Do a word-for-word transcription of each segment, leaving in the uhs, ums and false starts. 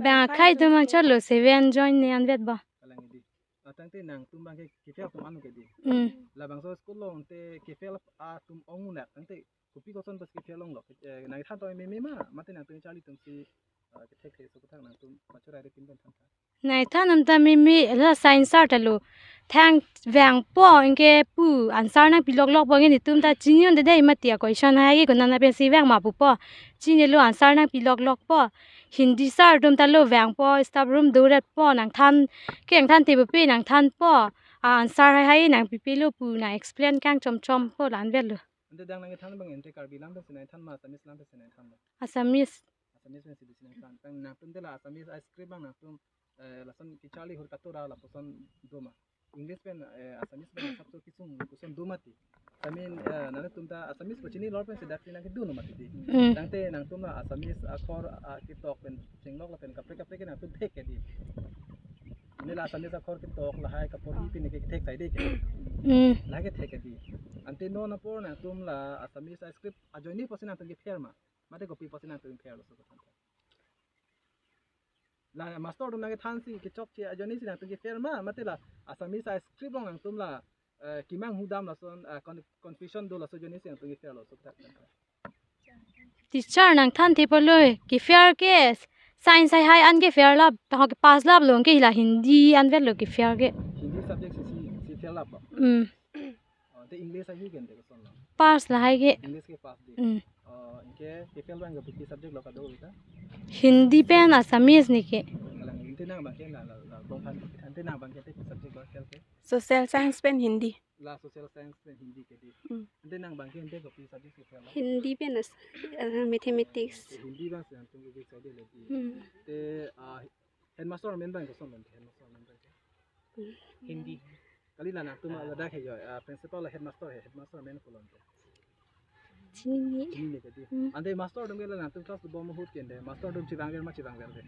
Bang akhei atum angchotlo seven join ne anvet ba. Kalang di. Ah, tangte nangtum bang ke kefel atum anu ke di. Hmm. Labangso school along te kefel atum ong unak tangte kopi koson pas kefel onglo. Eh, nangthan to meme ma, mate nangtum charli atum si, ah, kethek the so kethang nangtum macho rai de pin pen than tha. Nangthan atum ta meme la science sir ta lo. Thang vangpo anke pu answer nangpi loklokpo anke netum ta chini un-e dei mati a question hai ke konat pensi vang ma pupo. Chinilo answer nangpi loklokpo. Hindi sir atum ta lo vangpo, staff room doretpo, nangthan ke nangthan te pupe nangthanpo. A answer hai hai nangpipe lo pu nang explain kang chomchompo la anvet lo. Ante dang nangthan bang ante Karbi lam pensi nangthan ma Assamese lam pensi nangthan ma? Assamese. Assamese pensi bisi nangthan. Tang nangtum te la Assamese a script bang nangtum, eh, lason kecharli hur katura lapuson do ma? English pen, eh, Assamese pen asap so kisung kuson do mati. I mean, eh, nangtum ta Assamese pachini lor pensi dak si nang kedo no mati di. Hmm. Tangte nangtum la Assamese akhor, ah, ketok pen chenglok lapen kaprek kaprek ke nangtum thek ke di. Ini la Assamese akhor ketok lahai kapori pini ke thek sai de ke. Hmm. Lahai ke thek ke di. Ante non apor nangtum la Assamese a script ajoine pusi nangtum kefel ma? Mate kopi pusi nangtum kefel lo so kethang? La master atum nangkethan si kechokche ajoine si nangtum kefel ma, mate la Assamese a script along nangtum la, eh, kemanghu dam lason, eh, con-, confusion do laso ajoine si nangtum kefel lo so kethang? Teacher nangthan te pulo kefel ke science hai hai an kefel lap, taho ke pass lap lo ke la Hindi anvet lo kefel ke. Hindi subject si, si, si fail lap ba? Hmm. Oh, te English ahi ke ante koson lo? Pass lahai ke. English ke pass di. Hmm. Oh, anke kefel bang ke kopi subject lo kado kita? Hindi pen Assamese ne ke. Kalang ante nang bang ke la, la, la, bong phan, ante nang bang ke te subject lo kefel ke? Social science pen Hindi. La social science pen Hindi ke di. Hmm. Ante nang bang ke ante kopi subject kefel lo? Hindi pen as, eh, mathematics. Hindi bang si nangtum ke sai de le di. Hmm. Te, ah, headmaster amen bang koson lo, headmaster amen bang ke? Hmm. Hindi. Kali la nangtum ladak he jo, ah, principal la headmaster he, headmaster amen koson lo? Chini. Chini ne ke di. Hmm. Ante master atum ke la nangtum class dobom ahut ke ante master atum chevangver ma chevangver de?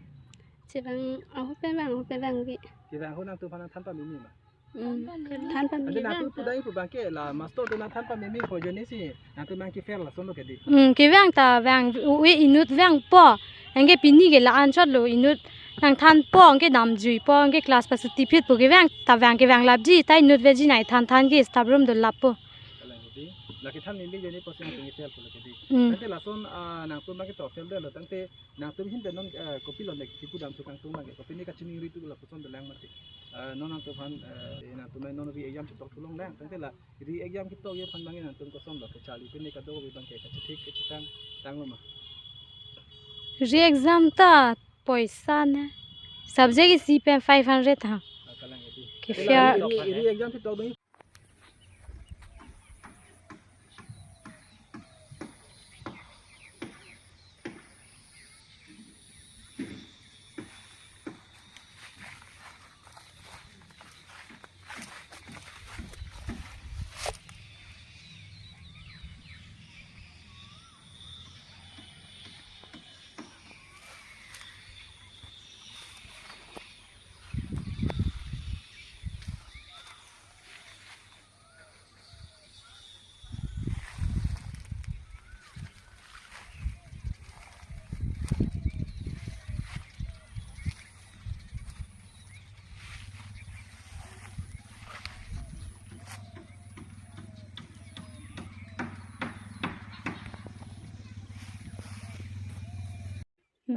Chevang ahut pen vang, ahut pen vangve. Chevang ahut nangtum aphan nangthan pameme ma? Hmm. Than pameme. Ante nangtum pudai pu bang ke la master atum nangthan pameme pu ajoine si nangtum nang kefel lason lo ke di. Hmm, kevang ta vang, u-, inut vangpo. Anke pini ke la anchot lo inut nangthanpo, anke damjuipo, anke class pasuti phitpo, kevang ta vang kevang lapji, ta inut veji nangthan than ke staff room dolappo. Kalang ke di. La kethan meme ajoine pusi nangtum kefel pulo ke di. Hmm. Tangte lason, ah, nangtum bang ke to fail de lo, tangte nangtum ahin pen non, eh, kopi lo ne kipu dam tukang tum bang ke, kopi ne kachiningri tu lapuson dolang mati. Eh, non nangtum aphan, eh, nangtum non re-exam chetok thu longlang, tangte la re-exam ketok ji aphan bang ke nangtum koson lo kecharli pini kado bang ke kachethek kachetang tanglo ma? Re-exam ta poisa ne. Subject isi pen five hundred ha. Ah, kalang ke di. Ke fair. Re-, re-exam ketok bang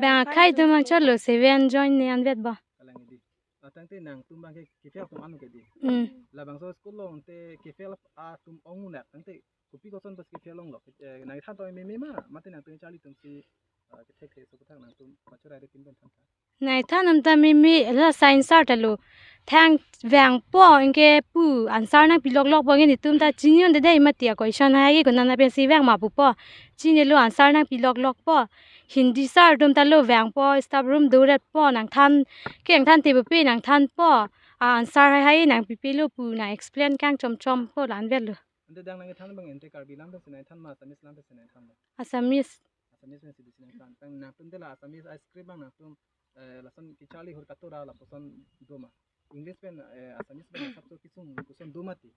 Bang akhei atum angchotlo seven join ne anvet ba. Kalang ke di. Ah, tangte nangtum bang ke kefel atum anu ke di. Hmm. Labangso school along te kefel atum ong unak tangte kopi koson pas kefel onglo. Eh, nangthan to meme ma, mate nangtum charli atum si, ah, kethek the so kethang nangtum macho rai de pin pen than tha. Nangthan atum ta meme la science sir ta lo. Thang vangpo anke pu answer nangpi loklokpo anke netum ta chini un-e dei mati a question hai ke konat pensi vang ma pupo. Chinilo answer nangpi loklokpo. Hindi sir atum ta lo vangpo, staff room doretpo, nangthan ke nangthan te pupe nangthanpo. A answer hai hai nangpipe lo pu nang explain kang chomchompo la anvet lo. Ante dang nangthan bang ante Karbi lam pensi nangthan ma, Assamese lam pensi nangthan ma? Assamese. Assamese pensi bisi nangthan. Tang nangtum te la Assamese a script bang nangtum, eh, lason kecharli hur katura lapuson do ma? English pen, eh, Assamese pen asap so kisung kuson do mati.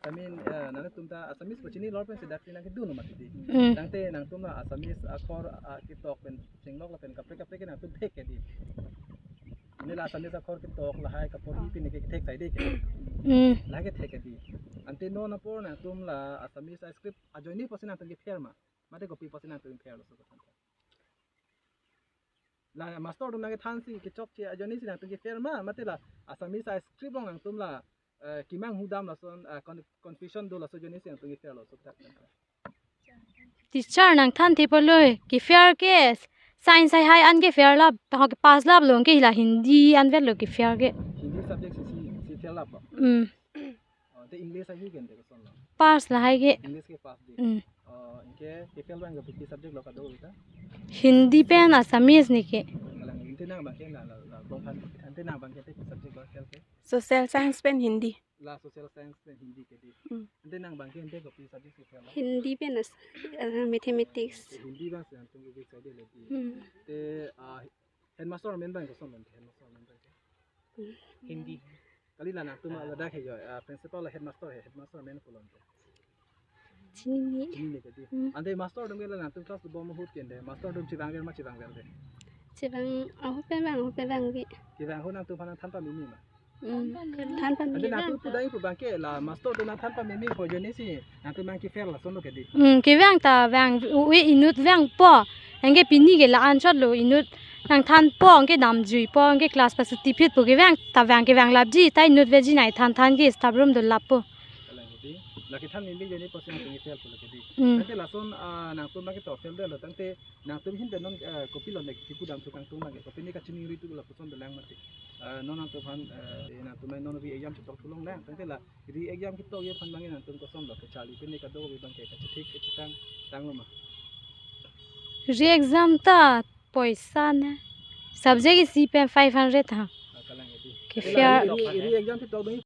I mean, eh, nangtum ta Assamese pachini lor pensi dak si nang kedo no mati di. Hmm. Tangte nangtum la Assamese akhor, ah, ketok pen chenglok lapen kaprek kaprek ke nangtum thek ke di. Neli la Assamese akhor ketok lahai kapori pini ke kethek sai dei ke. Hmm. Lahai kethek ke dei. Ante non apor nangtum la Assamese a script ajoine pusi nangtum ke fair ma? Mate kopi pusi nangtum fair lo so kothan? La master atum nangkethan si kechokche ajoine si nangtum ke fair ma? Mate la Assamese a script along nangtum la, eh, kemanghu dam lason, eh, con-, confusion do laso ajoine si nangtum ke fair lo so kothan? Teacher nangthan the pulo ke fair ke science hai hai an ke fair lap, ta ho ke pass lap lo ke la Hindi an vet lo ke fair ke. Hindi subject si, si, si fair lap ba? Hmm. Oh, te English ahi ke ante koson lo? Pass lahai ke. English ke pass dei. Hmm. Oh, anke ke fair abang ke kopi subject lo kado ta? Hindi pen Assamese ne ke. Kalang ante nang abang ke la, la, la, long phan, ante nang abang ke te subject lo fair ke? Social science pen Hindi. La social science pen Hindi ke dei. Hmm. Ante nang abang ke ante kopi subject si fair lo? Hindi pen as-, uh, mathematics. Hindi abang si nangtum ke sai dei le dei. Hmm. Te, ah, headmaster amen abang koson lo, headmaster amen abang ke? Hmm. Hindi. Kali la nangtum ladak he jo, ah, principal la headmaster he, headmaster amen koson lo? Chinine. Chinine ke dei. Hmm. Ante master atum ke la nangtum class dobom ahut ke ante master atum chevang ver ma chevang ver dei? Chevang ahut pen vang, ahut pen vang ke. Chevang ahut nangtum aphan nangthan pameme ma? Hmm. Than pameme. Ante nangtum pudai pu abang ke la master atum nangthan pameme pu ajoine si nangtum abang ke fair lason lo ke dei? Hmm, kevang ta vang, ove inut vangpo. Anke pini ke la-an chot lo, inut nangthanpo, anke damjuipo, anke class pasuti phitpo, kevang ta vang, kevang lapji, ta inut veji nai than than ke staff room dolappo. Kalang ke dei. La kethan meme ajoine pusi nangtum ke fair pulo ke dei. Hmm. Ante lason, ah, nangtum abang ke to fail detlo tangte nangtum ahin pen non, eh, kopi lo ne kipu dam thu kangtung abang ke, kopi ne kachiningri thu lapuson dolang mati. Eh, non nangtum aphan, eh, nangtum non re-exam chetok thu longlang. Tangte la re-exam ketokji aphan abang nangtum koson lo kacharli pen ne kadokave abang ke kachethek kachetang tanglo ma? Re-exam ta poisa ne. Subject isi pen five hundred ha. Ah, kalang ke dei. Ke fair. Re-, re-exam chetok abang